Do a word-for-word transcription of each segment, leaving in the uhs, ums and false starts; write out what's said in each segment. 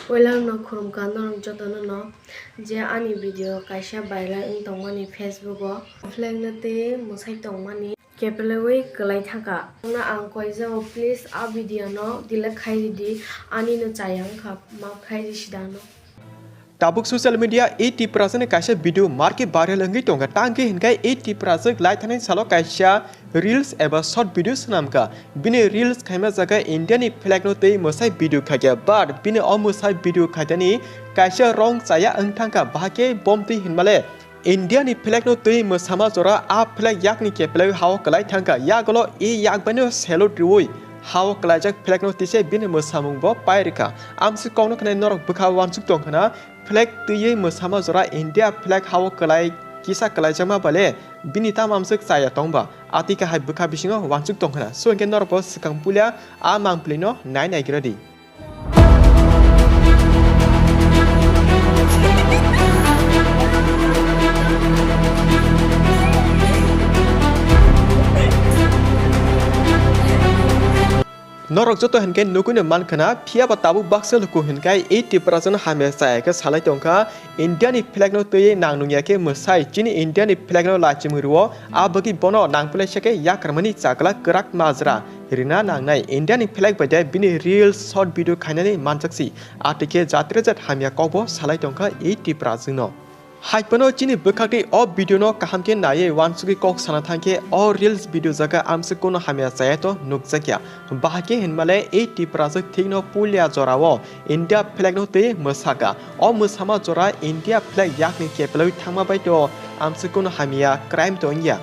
Puila no khurumkha norok jotono no je ani video kaisa viral wng tongmani Facebook o flag no twi mwsai tongmani kepelewi kwlai thangkha. Ang koijago, please a video no delete khai ridi, ani no chaya wngkha, maaf khai di sidano. Tabuk social media e Tiprasani kaisa video marke viral wngwi tongkha. Tangkhe hinkhe e Tipraswk lai thani salo kaisa reels eba short video swnamkha. Bini reels khaima jaga India ni flag no twi mwsai video khaikha, but bini o mwsai video khaitani kaisa rong chaya wng thangkha, bahai khe bomtwi hinmale India ni flag no twi mwsama jora a flag yakni kepelai hao kwlai thangkha, yagulo e yak baino salute riwi hao kwlaijak flag no tise bini mwsamung bo pai rikha. Amsi kokno khnai norok bwkha wansuk tongkhana, flag twiwi mwsama jora India flag hao kwlai kisa kwlaijakma bale bini tamo amswk chaya tongba, atwi kahai bwkha bisingo wansuk tongkhana. So hinkhe norokbo swkang puila a mangpili no nai naigra di. Norok joto hinkhe nugwino mankhana, phiyaba tabuk baksa luku hinkhe e Tiprasano hamya chaya khe salai tongkha, India ni flag no twiwi nang nungya khe mwsai chini India ni flag no lachimwi rwo, a bagwi bono nangpilai se khe yakarmani chakla kwrak majra rina nangnai. India ni flag bai de bini reels short video khainani manjaksi, atwi khe jat re jat hamya kokbo salai tongkha e Tipraswk no. Hai phano chini bwkhakni o video no kaham khe naiwi wansugwi kok sana thangkhe o reels video jaga amswk kono hamya chaya to nukjakya. Bahai khe hinmale e Tipraswk thikno puila jorao India flag no twi mwsaka. O mwsama jora India flag yakni kepelwi thangma bai to amswk kono hamya crime to wngya.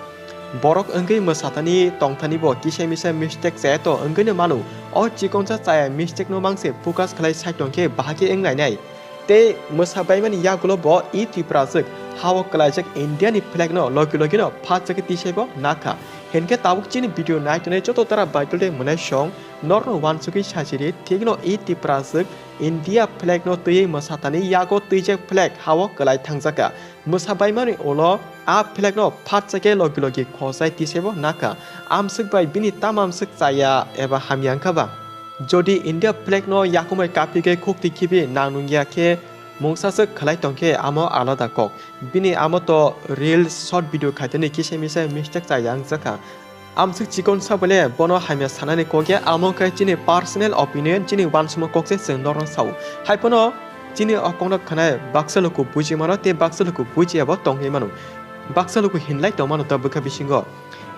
Borok wngwi mwsatani tongthani bo kisa misa mistake chaya to wngwino mano. O chikonsa chaya mistake no mangse focus khlai sai tongkhe bahai khe wng nainai. Tei mwsa baimani yagulo bo e Tipraswk hao kwlaijak India ni flag no logi logi no phat chakhe tisai bo nakha. Hinkhe tabuk chini video nai tongnai joto tara Baitul tei mwnai song norno wansugwi sachiri thikno e Tipraswk India flag no twiwi mwsatani yago twijak flag hao kwlai thangjakha. Mwsa baimani ulo a flag no phat chakhe logi logi khosai tisai bo nakha. Amswk bai bini tamo amswk chaya eba hamya wngkha ba? Jodi India flag no yakumai kapikhe khukti khibi nang nungya khe mungsa swk khlai tongkhe amo alada kok. Bini amo to reels short video khaitani kisa misa mistake chaya wngjakha. Amswk chikon sa bole bono hamya sanani kok ya, amo khe chini personal opinion, chini wansukma kok se chwng norno sao. Hai phano chini o kokno khwnai baksa luku buji mano tei baksa luku bujiya bo tongwi mano. Baksa luku hinlai tongmano ta bwkha bisingo.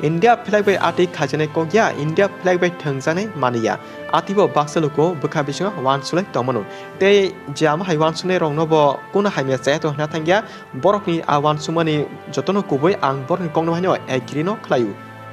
India flag bai atwi khaijaknai kok ya, India flag bai thwngjaknai manwi ya. Atwi bo baksa luku bwkha bisingo wansulai tongmano. Tei je amo hai wansuknai rokno bo kunu hamya chaya tong hwnna thangya, borokni a wansukmani jotono kubui ang borokni kokno haino agree no khlaio.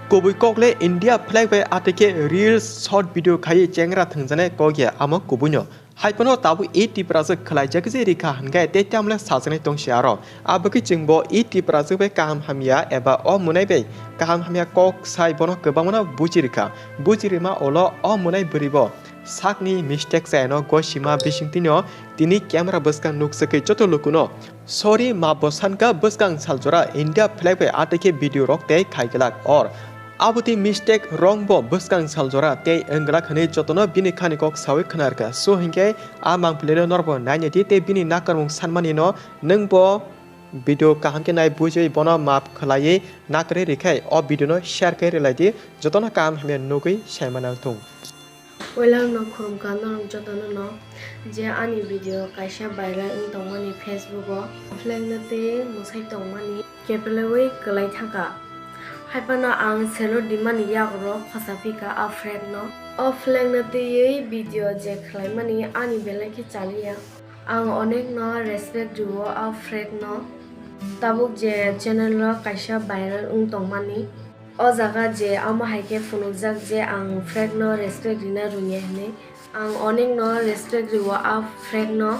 Kubui kok le India flag bai atwi khe reels short video khaiwi chengra thwngjaknai kok ya, amo kubui no. Hai phano tabuk e Tipraswk khlaijak je rikha hinkhe tei tamle sajaknai tongsi aro. Abagwi chwngbo e Tipraswk bai kaham hamya eba o mwnai bai kaham hamya kok sai bono kwbangmano buji rikha. Buji rima ulo o mwnai bwrwibo sakni mistake chayano gosima bisingtwino tini camera bwskang nukjagwi joto lukuno sorry mapbo sankha bwskang saljora India flag bai atwi khe video rok tei khaiglak or. Aboni mistake rong bo bwskang saljora tei wngwlak hwnwi jotono bini khani kok sawi khwnarkha. So hinkhe a mangpilino norbo nainai di tei bini nakarmung sanmani no nwng bo video kaham khe nai bujiwi bono maap khlaiwi nakarwi rikhe o video no share khe rwlai di, jotono kaham hamya nugwi saimano thung. Puila no khurumkha norok jotono no je ani video kaisa viral wng tongmani Facebook o flag no tei mwsai tongmani kepelewi kwlai thangkha. Hai phano ang salute rimani yago khosaphikha a flag no. O flag no twiwi video je khlaimani ani belai khe chaliya. Ang onek no respect rio a flag no. Tabuk je channel o kaisa viral wng tongmani. O jaga je amo hai khe phunukjak je ang flag no respect rina rwngya hinwi. Ang onek no respect rio a flag no.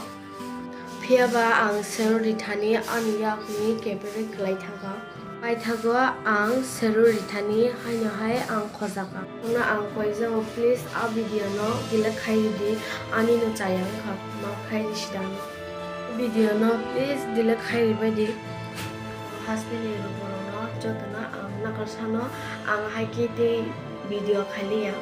Phiya ba ang salute rithani ani yakni kepere kwlai thangkha. Paithago ang salute rithani haino hai ang khojakha. Bono ang koijago, please a video no delete khai ridi, ani no chaya wngkha, maaf khai di sidano. Video no please delete khai ribai di. Hasteni lukurokno jotono ang nakar sano, ang hai khe tei video khailiya.